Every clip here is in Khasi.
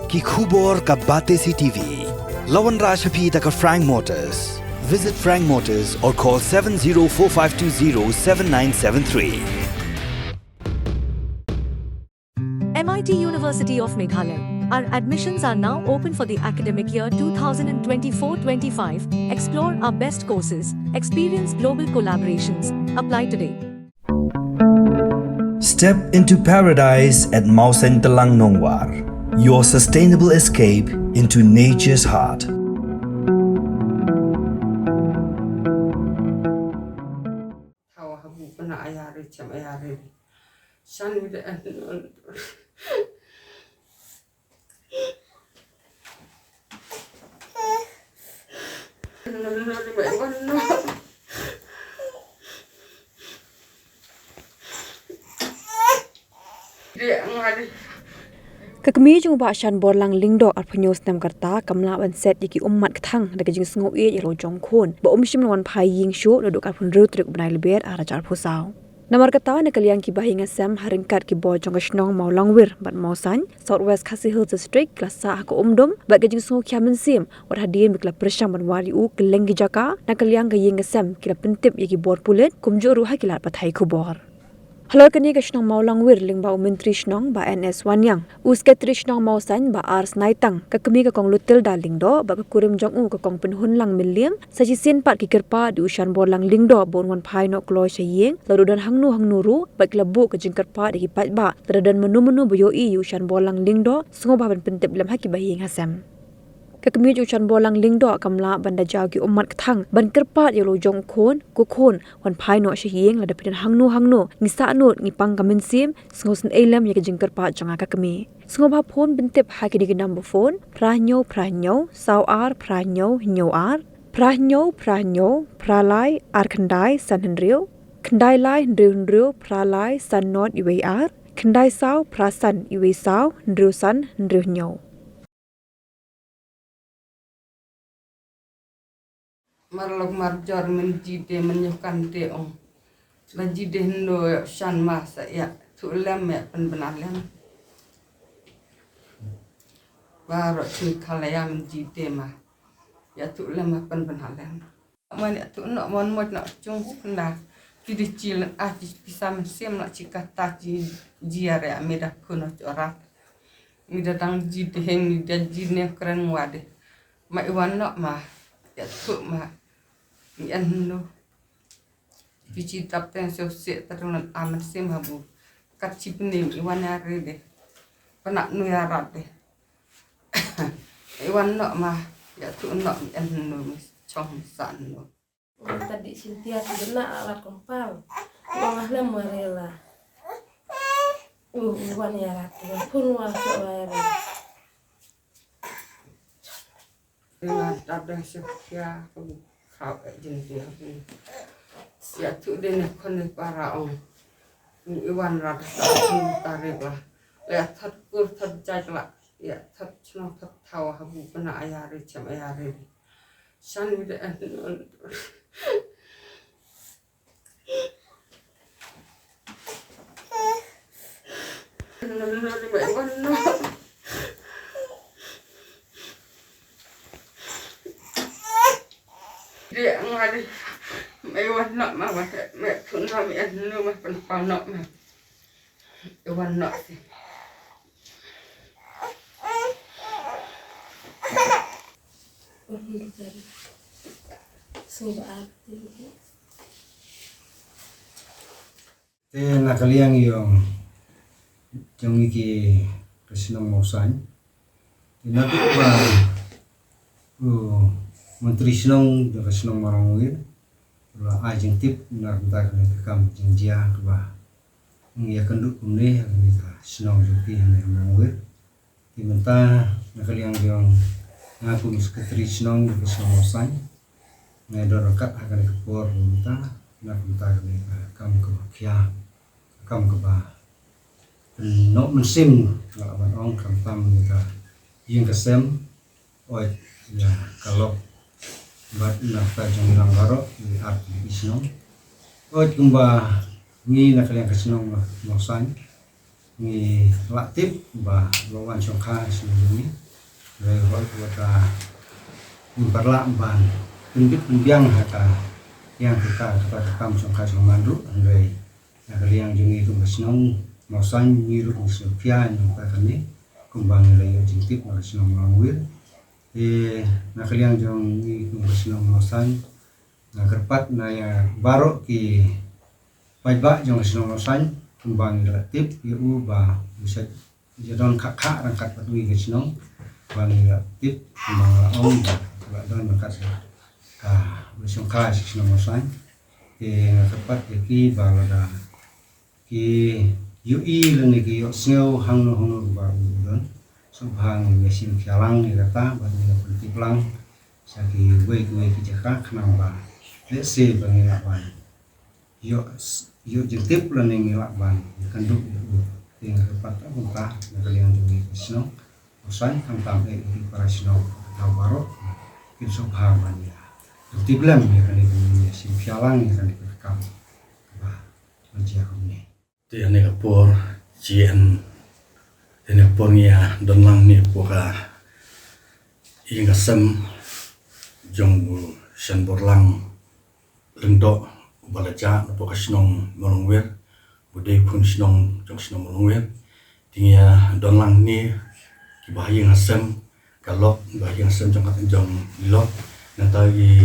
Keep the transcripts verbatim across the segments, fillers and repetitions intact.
Ki khubor ka Batesi T V. La wanrah sha phi da ka Frank Motors. Visit Frank Motors or call seven zero four five two zero seven nine seven three. M I T University of Meghalaya. Our admissions are now open for the academic year two thousand twenty-four twenty-five. Explore our best courses, experience global collaborations. Apply today. Step into paradise at Mawsaiñ Tyllang Nongwar, your sustainable escape into nature's heart. Thaw ha bu pynah ïa ri chem ïa ri. Shan wi de an. Ka kmie jong u Bah Shanborlang Lyngdoh arphew hynñiew snem ka rta kam lah ban set ïa ki ummat kthang da ka jingsngew ïeit ïa la u jong khun ba um shym la wan phai ïing shuh naduh ka arphew hynriew tarik u bnai Lber ar hajar arphew saw. Namar kata na ka liang ki bahaïing hasem ha ryngkat ki bor jong ka shnong Mawlangwir bad Mawsaiñ, South West Khasi Hills District, ki la sah ha ka umdum bad ka jingsngewkhia mynsiem wat hadien ba ki la pyrshang ban wad ïa u kylleng ki jaka. Na ka liang ka ïing ka sem ki la pyntip ïa ki bor pulit kumjuh ruh ha ki lad pathai khubor. Halor kane ka shnong Mawlangwir lyngba u Myntri Shnong Bah N S Wanniang, u Sekretari Shnong Mawsaiñ Bah R Snaitang, ka kmie ka Kong Lutilda Lyngdoh bad ka kurim jong u ka Kong Pynhunlang Mylliem, sa shisien pat ki kyrpad ïa u Shanborlang Lyngdoh ba un wan phai noh kloi sha ïing, la ruh don hangno hangno ruh bad ki la buh ka jingkyrpad ïa ki paidbah, lada don mano mano ba ïohi ïa u Shanborlang Lyngdoh sngewbha ban pyntip lem ha ki bahaïing hasem. Ka kmie jong u Shanborlang Lyngdoh kam lah ban da jaw ki ummat kthang ban kyrpad ïa la u jong u khun, ko khun, wan phai noh sha ïing, lada phi don hangno hangno, ngi sahnud, ngi pang ka mynsiem, sngewsynei lem ïa ka jingkyrpad jong nga ka kmie. Sngewbha phone pyntip ha kine ki number phone: phra hynñiew phra hynñiew saw ar phra hynñiew hynñiew ar, phra hynñiew phra hynñiew phra lai ar khyndai san hynriew, khyndai lai hynriew hynriew phra lai san nod iwei ar, khyndai saw phra san iwei saw hynriew san hynriew hynñiew. Mar lok mar jor, men jide men ïoh kan te ong. La jide hynno ïa shan ma sa ïa thuh lem ïa pynbna lem. Baroh chini khala ïa men jide ma ïa thuh lem ïa pynbna lem. Man ïa thuh noh mon mot noh chung hu kynda. Ki di chi len ah chi pisa mynsiem la chi kata chi ji ïa re mi da khun noh chorat. Mi da dang ji de heng mi da ji ne kren ngwa de. Ma i wan noh ma ïa thuh ma mi en hynno. Phi chi tap teng sio se ta dang lan amen sim habu. Kat chi pni mi wan ïa re de. Pynah nu ïa rat de. I wan noh ma ïa thuh noh mi en hynno mi chong mi sa hynno. Tadi Cynthia ti dena alat kompal. Wah lem marela. Uh, wan ïa rat. Pun wah so wah ïa rat. Ina tada sekia ku khau e jin dia ku. Ïa tu de ne kon ne para ong. Ni iwan rat ta ku tarik lah. Ïa that kur that jaj lah. Ïa that chnong that thaw habu pynah ïa ri chem ïa ri. Shan wi de en. Dia ngari mai wan nok ma wan mai tun ma mai anu ma pen pau nok ma wan nok si. Sing ba. Te na ka liang ïong jong ngi ki ka shnong Mawsaiñ. Te na ka ba u Myntri Shnong jong ka shnong Mawlangwir la ai jingtip na ka bynta kane ka kam jingjia kaba ngi ïa kynduh kumne ha kane ka shnong jong ki ha Mawlangwir. Te mynta na ka liang jong nga kum Secretary Shnong jong ka shnong Mawsaiñ, nga don ryngkat ha kane ka por mynta na ka bynta kane ka kam kaba khia, ka kam kaba pynnoh mynsiem, nga lah ban ong, khamtam ïa ka ïing ka sem, oid ïa ka lok bad na ka bynta jong ngi lang baroh, ngi ap ïa ki shnong. Oid kumba ngi na ka liang ka shnong Mawsaiñ Ngi la tip ba la wan shongkha shnong jong ngi. Hynrei hooid wat la ngim pat lah ban pynbit pynbiang ha ka liang ka ka ka kam shongkha shongman ruh, hynrei na ka liang jong ngi kum ka shnong Mawsaiñ ngi ruh ngi sngewkhia ïa kane kumba ngi la ïoh jingtip na ka shnong Longwir. Te na ka liang jong ngi kum ka shnong Mawsaiñ nga kyrpad na ïa baroh ki paidbah jong ka shnong Mawsaiñ kumba ngi la tip ïa u ba u sa ïa don kha kha ryngkat bad ngi ka shnong. Ba ngi la tip kumba nga la ong ba la don ryngkat ka ba shongkha sha ka shnong Mawsaiñ. Te nga kyrpad ïa ki ba lada ki ïohi lane ki ïohsngew hangno hangno ba u don, sngewbha ngin ïa shim khia lang ïa kata bad ngin ïa pyntip lang sha kiwei kiwei ki jaka khnang ba lehse ba ngin lah ban ïoh ïoh jingtip lane ngin lah ban ïakynduh ïa u. Te nga kyrpad kumta na ka liang jong ngi ka shnong Mawsaiñ, khamtam eh ïa ki para shnong ka thaw baroh kin sngewbha ban ïa pyntip lem ïa kane, ban ïa shim khia lang ïa kane ka kam kaba la jia kumne. Te ane ka por jin te ane ka por ngi ïa don lang ne por ka ïing ka sem jong u Shanborlang Lyngdoh uba la jah na por ka shnong Mawlongwir, u dei khun shnong jong shnong Mawlongwir. Te ngi ïa don lang ne ki ba ha ïing ha sem ka lok, ba ha ïing ha sem jong ka jong i lok, nangta i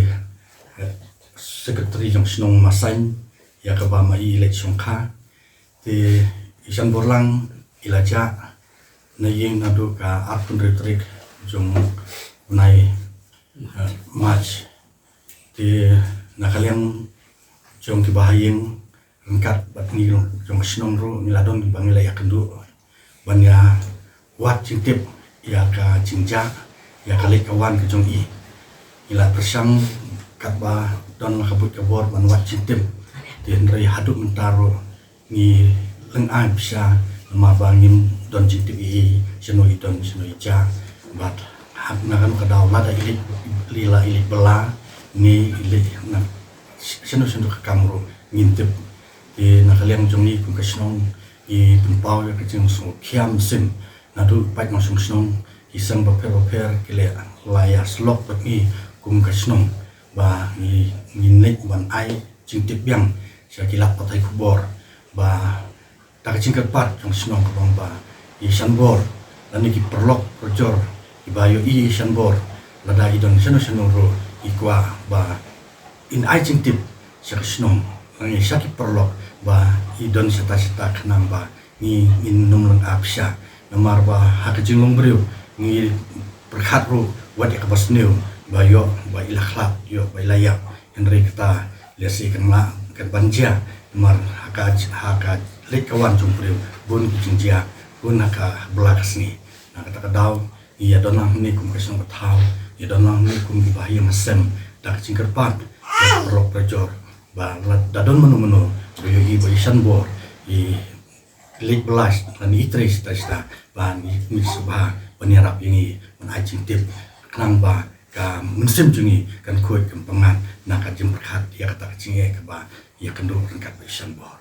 eh, secretary jong shnong Mawsaiñ ïa kaba ma i leit shongkha. Te i Shanborlang i la jah na ïing naduh ka arphew hynriew tarik jong u bnai eh, March. Te na ka liang jong ki ba ha ïing ryngkat bad ngi jong ka shnong ruh ngi la don ba ngi la ïakynduh ban ïa wad jingtip ïa ka jingjah, ïa ka leit ka wan ka jong i. Ngi la pyrshang katba don la ka buit ka bor ban wad jingtip. Te hynrei haduh mynta ruh ngi lyngngai pisa namar ba ngim don jingtip ïa i, shano i don shano i jah. Bad hap na kano ka daw lada i leit, i la i leit bylla ne i leit na shano shano ka kam ruh ngim tip. Te na ka liang jong ngi kum ka shnong ngi pynpaw ïa ka jingsngewkhia mynsiem naduh paid nongshong shnong, ki seng bapher bapher ki la ïa la ïa slok bad ngi kum ka shnong ba ngi ngin leit ban ai jingtip biang sha ki lad pathai khubor ba da ka jingkyrpad jong shnong ka long ba i Shanbor lane ki paralok parajor ki ba ïohi i Shanbor, lada i don shano shano ruh i kwah ba in ai jingtip sha ka shnong lane sha ki paralok ba i don shata shata khnang ba ngi ngin nym lyngngai pisa. Namar ba ha ka jinglong briew ngi pyrkhat ruh wat ïa kaba sniew ba ïoh ba i la khlad, ïoh ba i la ïap. Hynrei kata lehse kan lah kan ban jia namar ha ka ha ka leit ka wan jong briew bun ki jingjia, bun ha ka bylla ka sngi. Na kata ka daw ngi ïa don lang hangne kum ka shnong ka thaw, ïa don lang hangne kum ki ba ha ïing ha sem da ka jingkyrpad ïa ka paralok parajor ba lada don mano mano ba ïohi ba i Shanbor i leit bylla lane i trei shata shata ba ngi sngewbha ban ïarap ïa ngi ban ai jingtip khnang ba ka mynsiem jong ngi kan khuid kan pyngngad na ka jingpyrkhat ïa kata ka jingeh kaba ïakynduh ryngkat bad i Shanbor.